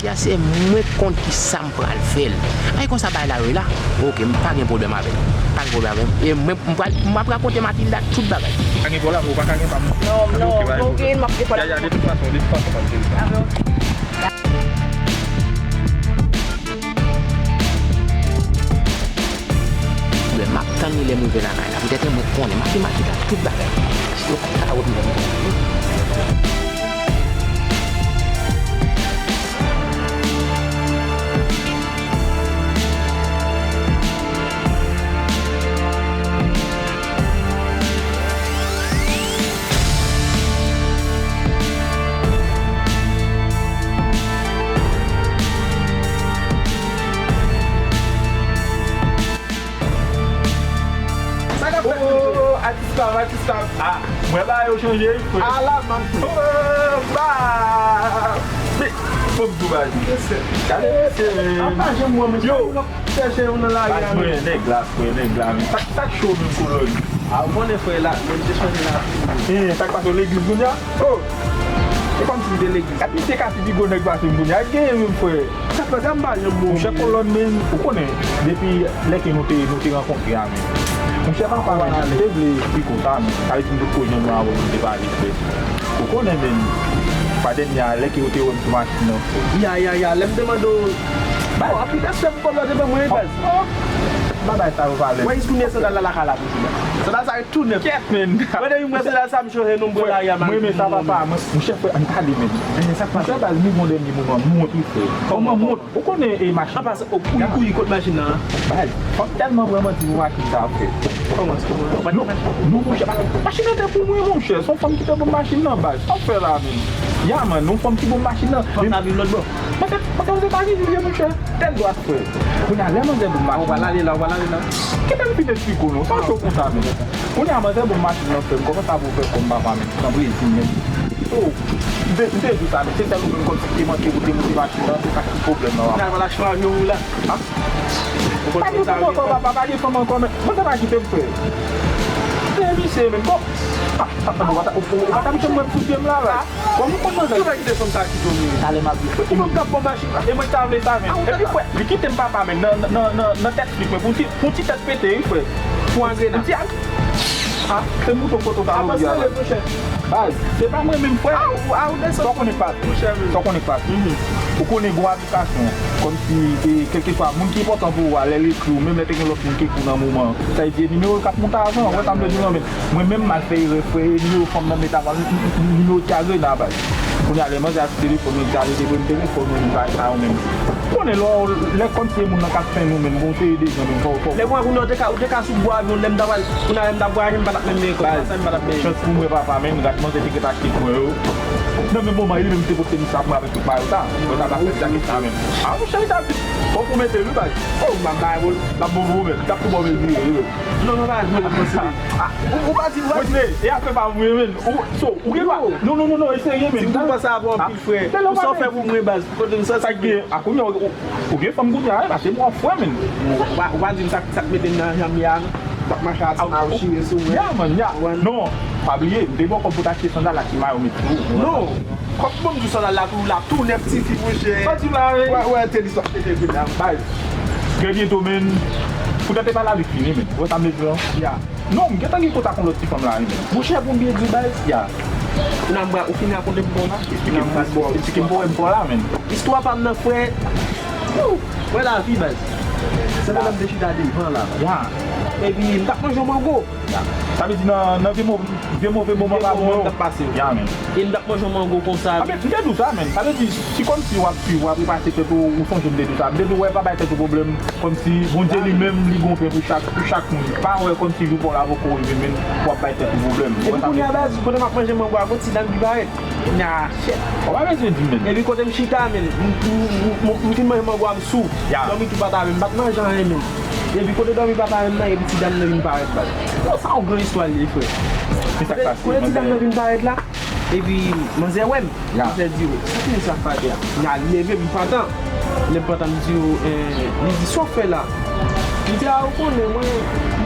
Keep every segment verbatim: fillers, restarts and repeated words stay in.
Ya se mwen k konn kisa m pral fè l. Ay konsa bagay la yo ye la. Oke, m pa gen pwoblèm avè l. Pa gen pwoblèm avè l. E mwen, m pral, m ap rakonte Matilda tout bagay. Pa gen pwoblèm, ou pa ka gen pa m. Non, non, oke, pa gen pwoblèm. Ya, ya, de tout fason, de tout fason, pa gen pwoblèm. Ah, ben, oke. Ebyen, m ap tann li lè m rive lakay la. Poutèt mwen konnen m ap di Matilda tout bagay. Yo pa ka wè m menm. Sa k ap fèt menm, frè? Oh, atis pa m, atis pa m. Ah, mwen ba yo chanje, wi, frè. Ala, man. Oh, ba. Men, fò m di w, ba. Gade, mesye, men. Apa, janm wè, mesye. Yo. Chèche yon nan lari a, men. Mwen, nèg la, frè, nèg la, men. Sa, sa k cho, menm, kolòn? A, ou konnen, frè, la, men te chanje la. Eh, sa k pase, legliz, kounye a? Oh. Se kòmsi m te legliz. Gad misye ka pi gwo nèg pase m kounye a. Genyen menm, frè. Sa k pase a, m pa janm bon. Monchè, kolòn, men, ou konnen, depi lè ke nou te, nou te rankontre a, men. Monchè, papa, men, m te vle esplike w sa, men. Sa vle di m potko janm wè avè w, nou te pale, frè. Ou konnen, men, fwa dènye a, lè ke w te wè m sou machin nan, frè. Ya, ya, ya, lè m te mande w. Bon, aplikasyon pou kòb la te ban mwen, baz. Oh, bagay sa yo valè. Wè, kounye a sandal la lakay la toujou la. Sandal sa yo tou nèf. Kèt, men. Mwen depi m wè sandal sa, m chanje non, m pran lari a, m al. Mwen, men sa, papa, mwen, monchè, frè, ann pale, men. Men sa k pase? Monchè, baz, mi gon dènye moun, an, m wont, wi, frè. Kòman m wont? Ou konnen, e, machin. Apa, se, o, kouri, kouri kot machin nan, an? Baz, fòk tèlman pran manti pou machin sa, frè. Kòman, kòman? Non, non, monchè, pa, machin nan te pou mwen, monchè. Se yon fanm ki te ban m machin nan, baz. Sa w fè la, men? Ya, man, yon fanm ki ban m machin nan. Fanm nan viv lòt bò. Mwen te, mwen te Ozetazini, vye monchè. Tèt dwat, frè. Kounye a, lè manzè ban m machin nan. Ou pral ale la, ou pral ale la. Kite m fin esplike w, non. Sa cho konsa, men. Kounye a, manzè ban m machin nan, frè. M kòmanse ap ofè kòm papa, men. Nan prezi, men. Oh, m te, m te di w sa, men. Se sèl ou menm kòmsi ki te manke pou te moute machin nan. Se sa ki pwoblèm nan, papa. Ou pral al achte yon avyon, wi, la. Ha? Pa gen fanm ankò, papa, pa gen fanm ankò, men. Manzè pa kite m, frè. Se misye, men. Bon. Ah, ah, ah, ou pa ta, ou, ou pa ta kite m wè m sou pye m la, la. Kòman ou konn manzè? Ou pa kite fanm sa kite w, men. Talè m ap di, frè. Ou menm k ap ban machin la. E mwen ki ta vle sa, men. Epi, frè, li kite m, papa, men, nan, nan, nan, nan tèt flik, men, pou ti, pou ti tèt pete, wi, frè. Pou angrenaj. Pou ti ang-, ah, se mouton foto sa, wi, a, monchè. Baz, se pa mwen menm, frè. Sa w konnen k pase. Sa w konnen k pase. Ou konnen gon aplikasyon, kòmsi, e, kèlkeswa moun ki enpòtan pou ou a, lè l ekri w, menm lè te gen lòt moun ki ekri w nan moman, sa vle di e nimewo l k ap monte avan, ou wè sa m vle di w lan, men. Mwen menm, m al fè erè, frè, e nimewo fanm nan m met avan, n-, n-, n-, nimewo ti Agrena, baz. Kounye a, lè manzè a sou telefòn mwen, m di ale te ban m telefòn mwen, m bay sa yo menm. Konnen lè w, lè kòmsi e moun nan k ap fè nou menm, gon seri de jan menm, fò, fò. Lè mwen, kounye a, ou te ka, ou te ka sou bò avyon, lè m ta pral, kounye a, lè m t ap vwayaje, m pa t ap menm gen kòb, sa m pa t ap menm. Chans pou mwen, papa, menm, gad manzè te gentan achte pwen yo. Nan menm moman, e li menm ki te pote m sa pou mwen avèk tout mayo sa. Mwen ta, ta fè djak sa menm. A, monchè, li t ap di, fòk ou mete l, wi, baz. Oh, m ap bay, m ap bon pou ou menm. T ap tou bon, men, vire, wi. Non, non, pa jwe, non, kontinye. Ah, ou, ou pa di, ou pa di. Monchè, e afè pa mwen, men. Ou, so, ou gen dwa. Non, non, non, non, e serye, men. Ti kou konsa ap anpil, frè. Ou sa w fè pou mwen, baz. Kote m santi. Sa k gen, a kounye a, ou, ou gen fanm kounye a, wi, pase mwen frè, men. Ou pa, ou pa di m sa, sa k mete m nan jan m ye a, non. M ap mache a ti mayo chire sou mwen. Ya, man, ya. Non, pa bliye, m te ba w kòb pou w t achte sandal ak ti mayo met sou ou. Non. Kòb ban m di w sandal la tou, la tou nèf, tifi, monchè. Sa w di la, wi. Wè, wè, te li sot pete kounye a. Baz. Trè byento, men. Poutèt e pa la li fini, men. Ou wè sa m vle di w lan? Ya. Non, m gentan gen kontak yon lòt ti fanm la, wi, men. Monchè, pou m byen di w, baz. Ya. Kounye a m pral, ou fin rakonte m pa w la? Esplike m, esplike m pa w, m pa w la, men. Istwa pa m nan, frè. Wou! Wè lavi, baz. Se pandan m te chita devan la. Ya. Epi, m t ap manje yon mango. Sa vle di nan, nan vye mo-, vye move moman pa bon yo. Mwen t ap pase. Ya, men. E m t ap manje yon mango konsa. A, men, m te di w sa, men. Sa vle di, si kòmsi w ap swiv, w ap repase tèt ou, ou sonje m te di w sa. M te di w, wè, pa bay tèt ou pwoblèm. Kòmsi Bondye li menm, li gon plen pou chak, pou chak moun. Pa wè kòmsi jou pa w la poko rive, men w ap bay tèt ou pwoblèm. Epi kounye a, baz, kote m ap manje mango a, gon ti dam ki parèt. Nya, shit. Ou pa bezwen di m, men. Epi kote m chita, men, m, m, m, m, m fin manje mango a, m sou. Ya. Dòmi tou pa ta, men m pa t manje anyen, men. Epi kote dòmi pa ta, men nan, epi ti dam nan vin parèt, baz. Bon, sa yon gran istwa li ye, frè. Ki sa k pase? Kote ti dam nan vin parèt la, epi manzè wè m. Ya. Manzè di, "Sa ki sa k pase a?" Nya, li leve, m pantan. Lè m pantan, m di, "Eh," li di, "Sa w fè la?" M di, "A, ou konnen, mwen, m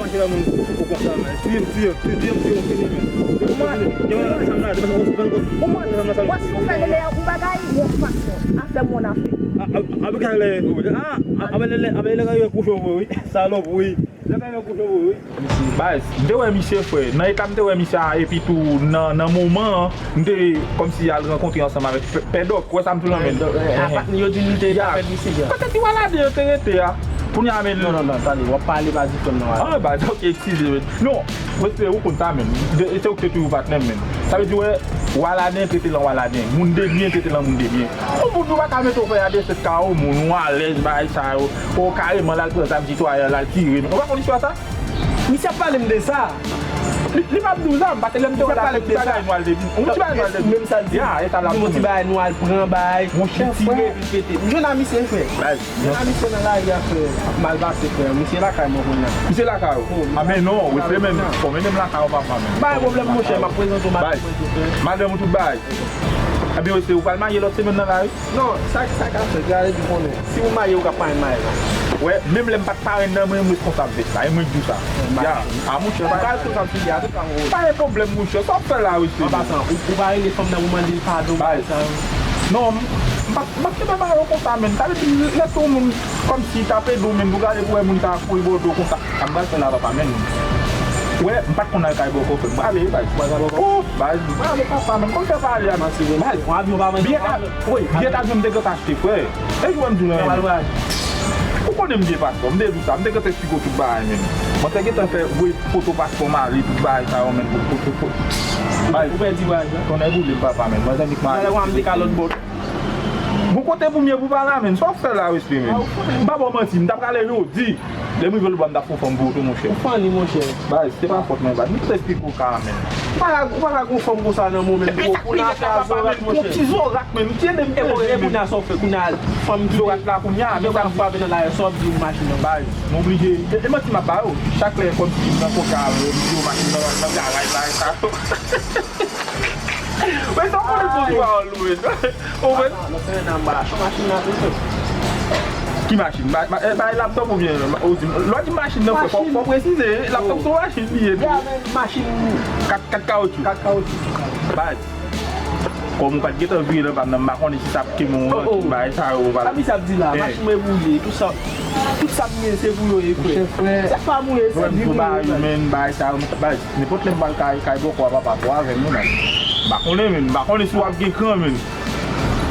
Mache la moun ou konsa, men. Tiye m, tiye m, tiye m, tiye m, fini, men. Tiye m, fini. Tiye m, sa m la, depi sa m la, depi sa m la, sa m la. Wè, si w fè lele a yon bagay, yon fason. Afè m, yon afè. A, a, a, lè, a, a, lè, a, lè, lè, kouchon, wi. Salòp, wi. Lè, lè, kouchon, wi. Baz, m te wè misye, frè. Nan eta m te wè misye a, epi tou, nan, nan moman an, m te kòmsi al rankontre ansanm avèk Pè-, Pè Dòk. Wè sa m di w lan, men. Pè Dòk, eh, apa, yo di nou te pa fè misye a. Kote ti Waladen yo te rete a? Kounye a, men. Non, non, non, tande, w ap pale pa di frè m nan. Ah, baz, ok, eskize, men. Non, mwen se ou konn sa, men. De, se ou ki te toujou patnè m, men. Sa vle di, wè, Waladen trete lan Waladen. Moun de byen trete lan moun de byen. Yon moun nou pa ka mete w fè a de sèt ka, yon moun, ou alèz, bagay sa yo. Ou kareman, l al pran zam sitwayen an, l al tire. Ou pa konn istwa sa? Misye ap pale m de sa. Li, li p ap di w sa, m pase lè m te wè l la, ti bagay nou al depi. Yon ti bagay nou al depi. Menm sa l di. Ya, e sa l ap di. Yon ti bagay nou al pran bagay. Monchè, frè. Li tire, li pete. M jwenn a misye, frè. Baz. Jwenn a misye nan lari a, frè. Ap mal pase, frè. Misye lakay mwen kounye a. Misye lakay ou? Oh, a, men non, wi, frè, men. Bon, mennen m lakay ou, papa, men. Pa gen pwoblèm, monchè, m ap prezante w madanm mwen tou, frè. Madanm ou tout bagay. Ebyen, wi, se ou pral marye lòt semèn nan la, wi. Non, sa, sa ka fèt, gade di konnen. Si ou marye, ou ka parenn maryaj la. Wè, menm lè m pa t parenn nan, mwen, m responsab fèt la, e mwen k di w sa. Ya, a, monchè, pa gen pwoblèm, monchè, sa w ap fè la, wi, se. An pasan, ou, ou pa rele fanm nan pou mande l padon, bagay sa yo. Non, m, m pa, m pa t kenbe bagay yo konsa, menn. Sa vle di, lè se yon moun kòmsi t ap ede w, menn, pou gade pou wè moun sa a kouri bò do konsa. Sa m pral fè la, papa, menn. Wè, m pa t konn al kay bòkò, frè. M prale, baz. Ou pral kay bòkò? Oh, baz, m prale, papa, menn. Kòman fè pale a, baz? Yon avyon pa vann. Biyè ta-, wi, biyè avyon m te gentan achte, frè. E ki wè m di w la, menn? Ou konnen m byen paspò, m te di w sa, m te gentan sigo tout bagay, menn. Mwen te gentan fè voye foto paspò m ale, tout bagay sa yo, menn, pou, pou, pou, pou. Baz. Ou pèdi vwayaj la? Tonnè boule m, papa, menn. Mwen zanmi k mare. Talè w ap di kalòt bò. Bon, kote pou m ye pou pa la, menn? Sa w ap fè la, respè, menn? M pa ba w manti, m ta prale jodi. Lè m rive lòtbò a, m ta fè yon fanm pou ou tou, monchè. Ou funny, monchè. Baz, se pa fòt mwen, baz. M te esplike w ka, menn. Ou pa ka, ou pa ka gon fanm konsa nan moman pou, pou nan afè a zorat, monchè. Ti zorat, menn. Ki ede m. E bon, e kounye a sa w fè, kounye a fanm ki zorat la kounye a, men sa m frape nan lari, sa w ap di pou machin nan? Baz, m oblije. E, e manti m ap ba yo. Chak lè kòmsi m nan koka, yo di yo machin nan, nan garaj la, e sa. Men sa w konnen sou pawòl ou menm. Ou menm. Atan, nan semèn nan m ba achte machin nan tou, frè. Ki machin? Ba, ba, eh, bay laptop oubyen, ou di, lè w di machin nan, frè, fò, fò presize, laptop se yon machin li ye tou. Ya, men machin. Kat, kat kawoutchou. Kat kawoutchou. Baz. Kòm ou pa t gentan vire nan pa m nan, m pa konnen si sa ap kenbe yon rankin, bagay sa yo, bagay. Sa misye ap di la, machin mwen boule, tout sa, tout sa m gen se pou yo ye, frè. Monchè, frè. Sa pa mwen, se li pou yo, bagay. Menn, bagay sa yo, baz. Nenpòt lè m pral kay, kay bòkò a papa, fò avè m, wi, man. M pa konnen, menn. M pa konnen si w ap gen kran, menn.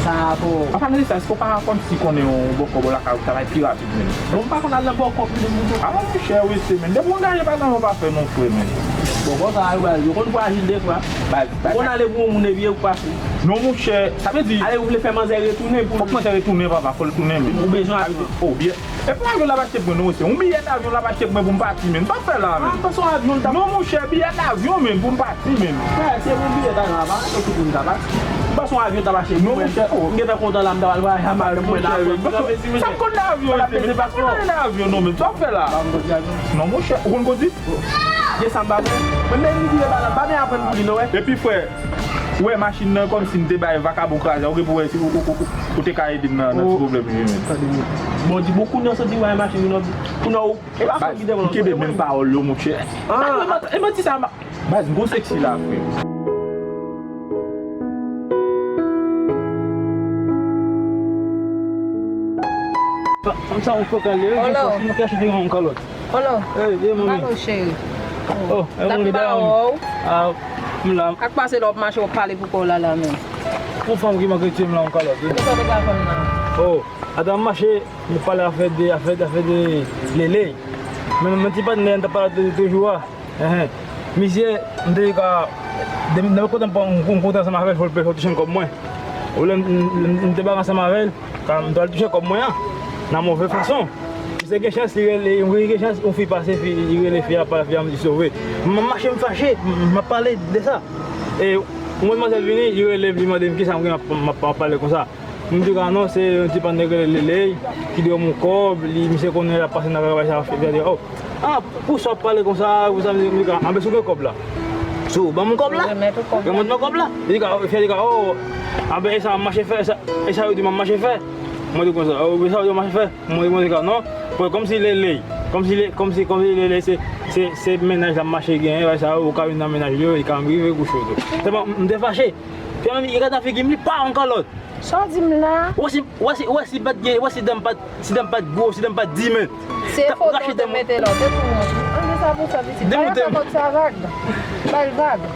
Sa a fò. Apa, nan sa, èske w pa kòmsi konnen yon bòkò bò lakay ou travay pi rapid, menn? Bon, m pa konn al nan bòkò pi de mouton. A, monchè, wi, se, menn. Depi w angaje, pa janm pa fè non, frè, menn. Bòkò sa a, yo, yo konn frajil defwa. Baz, baz. Ou konn ale pou yon moun epi ou pase. Non, monchè, sa vle di. Ale, ou vle fè manzè retounen pou. Fòk manzè retounen, papa, fò l tounen, menn. Ou bezwen achte. Oh, byen. E pa yon avyon l ap achte pou mwen, non, mesye. Yon biyè davyon l ap achte pou mwen pou m pati, menn. Sa w fè la, menn? Ah, m panse yon avyon l t ap. Non, monchè, biyè davyon, menn, pou m pati, menn. Frè, se pou biyè davyon la, pa achte pou m ta pati. M panse yon avyon t ap achte pou mwen. Non, monchè, oh. M gentan kontan la, m ta pral vwayaje a madanm mwen la. Sa m konn nan avyon, mesye, menn. Pa konn nan avyon, non, menn. Sa w fè la? Non, monchè, ou konn kondwi? Gen sa m pa fè. Mwen menm, m vire ba la, m pa vin aprann pou li, non, wè. Epi, frè, ou wè machin nan kòmsi m te bay vakabon kraze, ou gen pou wè si ou, ou, ou, ou te ka ede m nan, nan ti pwoblèm yo, menn. Tande, men. Bon, di bon, kounye a w santi w bay machin, kounye a w, kounye a w, e pa fanm ki te ban w. Kenbe menm pawòl yo, monchè. Ah. E manti sa, baz, m gon seksi la, frè. Fanm sa, yon fokal, li, li fò, si nou kache, te yon kalòt. Hello. Hey, hey, mami. Alo, cheri. Oh, hey, mami, dam. Ah, m la. Ak pase lè w ap mache, w ap pale pou kò w la, la menm. Pou fanm ki manke tiye m la, yon kalòt, wi. Kisa w te ka fè m nan? Oh, ata m mache, m pale afè de, afè, afè de lele. Men, men ti patnè, m t ap pale de, de jou a. Enhen. Misye, m te ka, de, de kote m pran, m, m kontre ansanm avè l, fò l pe-, fò l touche m kòb mwen. Olye m, m, m, m te bare ansanm avè l, ka m t al touche kòb mwen an, nan move fason. Misye gen chans, li rele, wi, gen chans, yon fi pase, fi, li rele fi a, pale fi a, m di sove. M ap mache, m fache, m, m ap pale de sa. E, yon manzè vini, li rele m, li mande m kisa m gen, m ap, m ap, m ap pale konsa. M di, "Ah non, se yon ti patnè k rele Lele, ki dwe yon kòb, li, misye konnen l ap pase nan travay sa, fi a di, oh, ah, pou sa w ap pale konsa, pou sa," m di, "Ah, men si w gen kòb la. Si w ban m kòb la, remèt mwen kòb la." Li di, fi a di, "Oh, ah ben, e sa m ap mache fè, e sa, e sa yo di m ap mache fè." Mwen di konsa, "Oh, e sa yo di w ap mache fè?" Mwen di, "Mwen di, non, kòmsi Lele, kòmsi, kòmsi, kòmsi Lele, se, Se, se mennaj la m mache genyen, wè sa, ou ka vin nan mennaj li yo, li ka rive kouche w tou. Sèlman, m, m te fache. Fè m, li gade nan figi m, li pa yon kalòt. Sa w di m la? Ou wè si, ou wè si, ou wè si m pa t gen, ou wè si dan m pa t, si dan m pa t gwo, si dan m pa t di men. Se foto w te mete la, w te tou wont. Ann di sa pou fè pitit. Bay afè kòb sa vag. Bay l vag.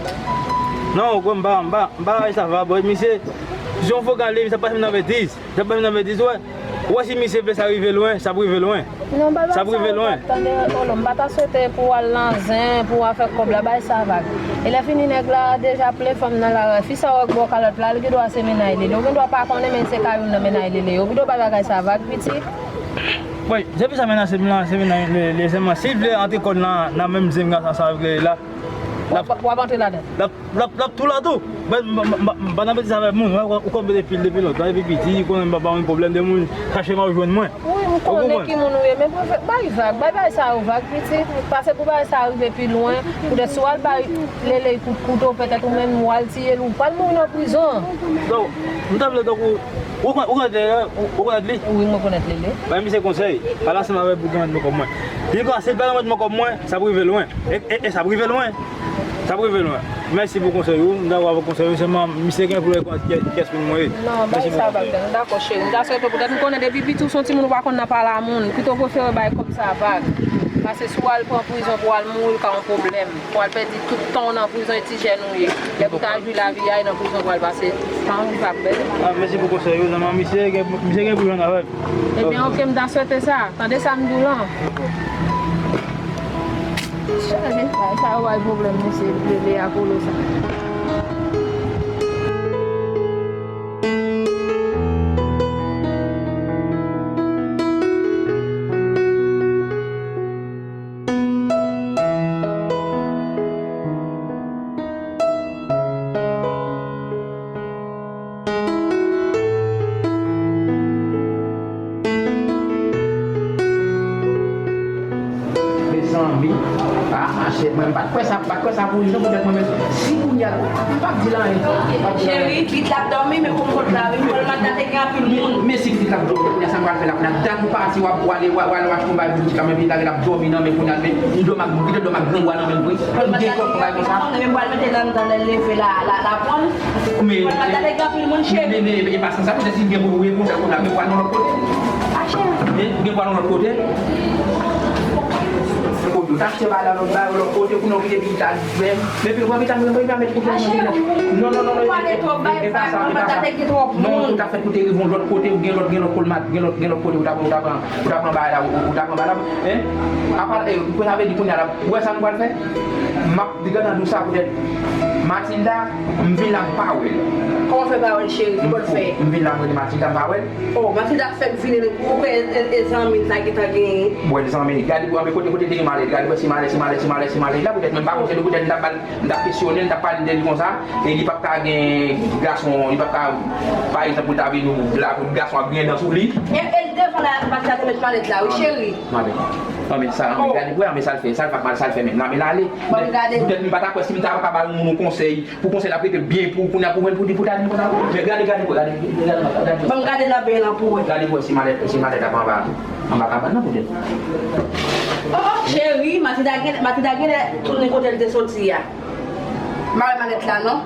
Non, ou kwè m pa, m pa, m pa bay sa vag, bòy, misye, si yon fo gade, misye ap pase m nan betiz. Sa pa nan betiz, wè. Ou wè si misye vle sa rive lwen, sa ap rive lwen. Non, bagay sa ap rive lwen. Tande, Olo, m pa ta swete pou w al nan zen, pou w al fè kòb la, bay sa vag. E lè fini nèg la deja ple fanm nan la, fi sa w wè k ba w kalòt la, li gen dwa se mennaj li. Ou gen dwa pa konnen, men se ka youn nan mennaj li li. Ou gen dwa bay bagay sa vag, piti. Bon, se fi sa mennaj, se mennaj, se mennaj li, li, se mennaj. Si l vle antre kò l nan, nan menm zen gason sa avèk li la, w ap, w ap antre ladan. L ap, l ap, l ap tou la tou. Mwen, m, m, m, m pa nan betiz avèk moun. Mwen, ou konn depi, depi lontan, depi piti, ou konnen m pa ba moun pwoblèm de moun chache mal jwenn mwen. Wi, m konnen ki moun ou ye, men pou fè, bay vag, bay bagay sa yo vag, piti. Pase pou bagay sa rive pi lwen, poutèt si w al bay Lele kout kouto, petèt ou menm, w al tiye l, ou pral mouri nan prizon. Donk, m ta vle, donk, ou, ou, ou konn, ou konn, ou, ou konn li? Wi, mwen konn Lele. Bay misye konsèy, pale ansanm avè l pou l rann mwen kòb mwen. Li kòmanse, si l pa rann mwen kòb mwen, sa ap rive lwen. E, e, e sa ap rive lwen. Sa ap rive lwen. Mèsi pou konsèy ou. M dakò avèk konsèy ou. Sèlman, misye gen pou l wè kè-, kès moun mwen ye. Non, bay sa vag, m dakò, cheri. M ta swete poutèt m konnen depi piti ou se yon timoun ou pa konn nan pale a moun. Pito w prefere bay kòb sa vag. Pase si w al pran prizon pou w al mouri, w ka yon pwoblèm. Pou w al pèdi tout tan w nan prizon, e ti jèn ou ye. Lè pou w ta jwi lavi a, e nan prizon pou w al pase. Tan w pa bèl. Ah, mèsi pou konsèy ou, zanmi. Misye gen, misye gen pou jwenn avè l. Ebyen, oke, m ta swete sa. Tande sa m di w lan. Chanje sa, sa yo bay pwoblèm, mesye, Lele ak Olo sa. Mezanmi, ah, machè, mwen m pa t kwè sa, m pa t kwè sa pou li non, poutèt mwen menm, si kounye a, m p ap di l anyen, m p ap di l anyen. Cheri, pitit la ap dòmi, men pou m kont la, wi, Paul Magda te gen anpil moun. Men si pitit la ap dòmi, kounye a sa m pral fè la, kounye a, dat ou pati, w ap, w ale, w ale, w ale achte yon bagay pou pitit la, men pitit la genlè ap dòmi nan men kounye a, men li dòmi ak, li dòmi ak grangwa nan men l vre. Paul Magda te gen anpil moun, men m pral mete l anndan lè l leve la, la, l ap pran l. Men, Paul Magda te gen anpil moun, cheri. Men, men, men, e pa san sa, poutèt si l gen pou l, pou l fè kounye a, men pral nan lòt kote. Achte. Men, gen pral nan lòt kote. Ou ta achte bagay la lòt bagay, lòt kote, pou nou kite pitit la, men, men pi, pran pitit la, men, men, men, men, non, non, non, non, e, e, e, e pa sa, e pa sa. Non, ou ta fèt pou te rive yon lòt kote, ou gen lòt, gen lòt kolmat, gen lòt, gen lòt kote, ou ta, ou ta pran, ou ta pran bagay la, ou, ou ta pran bagay la, hein? Apa, e, pou sa vle di kounye a la, ou wè sa nou pral fè? M ap Li gentan di w sa poutèt Matilda, m vin la m pa wè l. Kòman fè pa wè l, cheri? Ki bò l fè? M vin la m rele Matilda, m pa wè l. Oh, Matilda fèk vini, ou kwè e, e, e zanmi l sa gentan genyen? Bon, e zanmi l, gade pou anpe kote, kote te gen malèt, gade pou si malèt, si malèt, si malèt, si malèt la, poutèt mwen m pa konn se nou, poutèt m t ap ba l, m t ap kesyone l, m t ap pale de li konsa, e li p ap ka gen gason, li p ap ka, pa egzanp, pou l ta vin la, pou gason ap griyen dan sou li. E, e l devan la, Matilda te met malèt la, wi, cheri. Anben, anben, sa, anben, gade pou wè, anben, sa l fè, sa l fè mal, sa l fè menm. Nan men l ale. Ban m gade. Poutèt m pa ta kwè si m ta ka ba yon moun yon konsèy, pou konsèy la prete byen pou, pou n ap pou mwen, pou di, pou ta di konsa. Men gade, gade pou wè, gade, gade, gade. Ban m gade nan bèy lan pou wè. Gade pou wè si malèt, si malèt ap anba, anba kabann nan poutèt. Oh, oh, cheri, Matilda gen, Matilda genlè tounen kote l te soti a. M pa wè malèt la, non.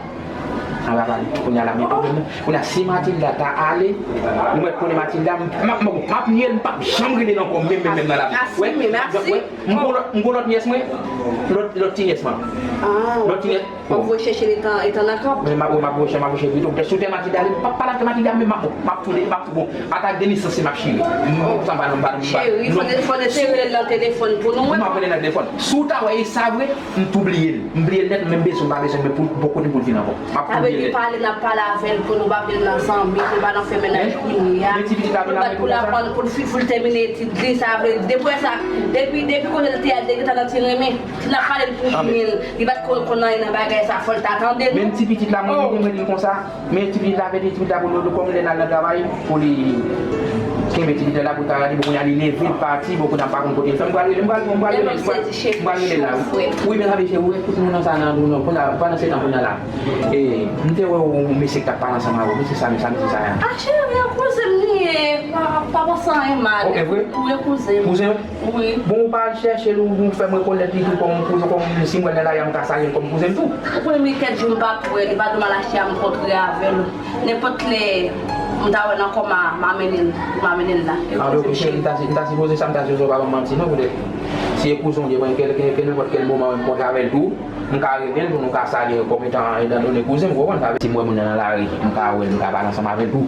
Anba kabann, kounye a la, men pwoblèm nan. Kounye a, si Matilda ta ale, ou mèt konnen Matilda, m, m, m, m ap nye l, m p ap janm rele l ankò, menm, menm, menm nan lavi. Asime, m asime. M gon lòt, m gon lòt nyès mwen, lòt, lòt ti nyès mwen. Ah, lòt ti nyès. W ap voye chèche l etan, etan nan kanp. Wi, m ap, wi, m ap voye chèche, m ap voye chèche pito. Poutèt si w te Matilda, m p ap pale avèk Matilda, men m ap, m ap toude, m ap, bon, atak de nesans se m ap chire. M, m, sa m pa nan, m pa nan, m pa nan. Cheri, fò n, fò n eseye rele l nan telefòn pou nou wè. M ap rele l nan telefòn. Si w ta wè e sa vre, m tou bliye l. M bliye l nèt, m menm bezwen, m pa bezwen, men pou, pou kote pou l vin ankò. M ap tou bliye l nèt. Sa vle di pale n ap pale avè l pou nou pa vle l nan zanmi, pou l pa nan fè mennaj kounye a. Men ti pitit la vin avè nou konsa. Pou l aprann, pou l fi, pou l tèmine etid li, sa vle di, depi sa, depi, depi kote l te al, te gentan nan ti renmen. Si n ap pale l pou byen, li pa t konn, konn anyen nan bagay sa, fò l ta tande nou. Menm ti pitit la, mwen, mwen, mwen di l konsa. Men ti pitit la, men ti pitit la pou l, kòm lè l al nan travay, pou li kenbe ti pitit la pou l ta gade, bon, kounye a li leve, l pati, bon, kounye a m pa konn kote l fè. M pral rele, m pral, m pral rele, m pral, m pral rele l la, wi. Wi, men sa vle di, cheri, wi, tout moun nan sa nan, nan, pandan, pandan se tan kounye a la. E, m te wè yon mesye k t ap pale ansanm avè w, mesye sa, mesye sa, mesye sa. Ah, cheri, an koze m li ye, pa, Pa panse anyen mal. Ok, vre? Ou e kouzen m. Kouzen w? Wi. Bon, ou pa al chèche l, ou, ou fè m rekonèt li tou kòm kouzen, kòm si m wè l nan lari a, m ka salye l kòm kouzen m tou. Ou konnen m gen kèk jou m pa t wè li, pa di w m al achte a, m kontre avè l. Nenpòt lè m ta wè l ankò, m a, m a mennen l, m a mennen l la. Ah, donk, m ta, m ta sipoze sa, m ta sipoze w pa ban m manti non, poutèt si e kouzen w ye, mwen, ke, ke, ke nenpòt kèl moman m kontre avè l tou, m ka rele l pou nou ka salye kòm etan, etan done kouzen m, ou konprann sa? Si m wè moun nan nan lari, m ka wè l, m ka pale ansanm avè l tou,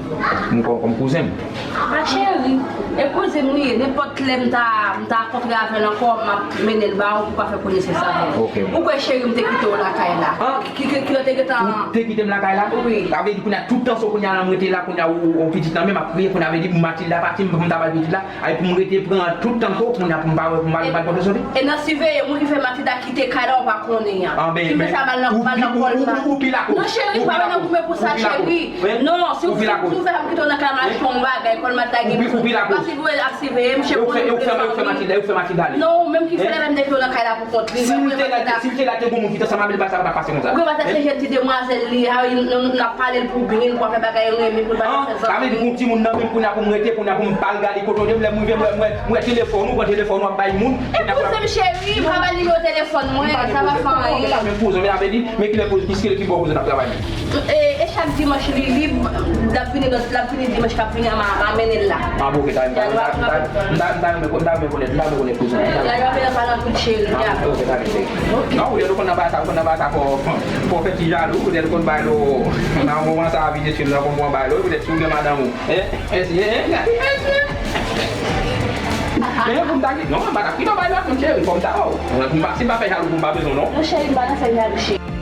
m kòm, kòm kouzen m. A cheri, e kouzen m li ye, nenpòt lè m ta, m ta kontre avè l ankò, m ap mennen l ba ou pou w ka fè konesans avè l. Ok. Ou kwè cheri m te kite w lakay la? An? Ki, ki, ki lè te gentan. Ou te kite m lakay la? Wi. Sa vle di kounye a tout tan sa kounye a la m rete la, kounye a ou, ou pitit nan men m ap kriye, kounye a vle di pou Matilda pati, m, m ta bay pitit la, ay pou m rete pran tout tan ko, kounye a pou m pa wè, pou m pa, pa, pa soti. E nan siveye moun ki fè Matilda kite kay la, ou pa konnen an. Ki fè sa mal nan, mal nan kò l la. Ou pi lakoz. Non, cheri, pa nan goumen pou sa, cheri. Non, si w, si w fè m kite w nan kay la, m al achte yon bagay, kò l Matilda gen bezwen. Ou pi lakoz. Pa siveye, ap siveye m, cheri. Ou fè, ou fè, ou fè Matilda, ou fè Matilda ale. Non, ou menm ki fè lè m te kite w nan kay la pou kont li. Si l te la, si l te la, te gon moun ki t ansanm avè l, bagay sa pa t ap pase konsa. Ou gen pa sa se jèn ti demwazèl li a, nou, nou, n ap pale l pou byen, pou fè bagay renmen, pou l pa fè zanmi. Sa vle di pou timoun nan menm kounye a pou m rete, kounye a pou m pa al gade kote w ye, lè m rive, m wè, m wè, m wè telefòn ou, pran telefòn ou ap bay moun. E kouzen m cheri, m pa ba l nimewo telefòn mwen, sa pa fè anyen. Men kouzen, men avè di, men kilè kouzen, ki, ki bò kouzen ap travay menm? E, e chak dimanch li lib, l ap vini, l ap vini dimanch k ap vini an, m a, m a mennen l la. Ah, bon, ok, ta, m ta, m ta, m ta, m ta renmen, m ta renmen konnen, m ta renmen konnen kouzen. Lè yo ap vin an palan kout cheri, ya. Ah, ok, ta, ok. Non, ou konn nan bagay sa, ou konn nan bagay sa, fò, fò fè ti jalou, poutèt ou konn bay lo, nan moman sa, a vide sou nan konpran bay lo, poutèt si w gen madanm ou. Eh, eh, si, eh, eh, gade, eh, si. Eh, pou m ta ki, non, m pa t ap kite w bay lòt moun, cheri, fò m ta, oh. Pou m pa, si m pa fè jalou, pou m pa bezwen, non. Non, cheri, m pa nan fè jalou, cheri.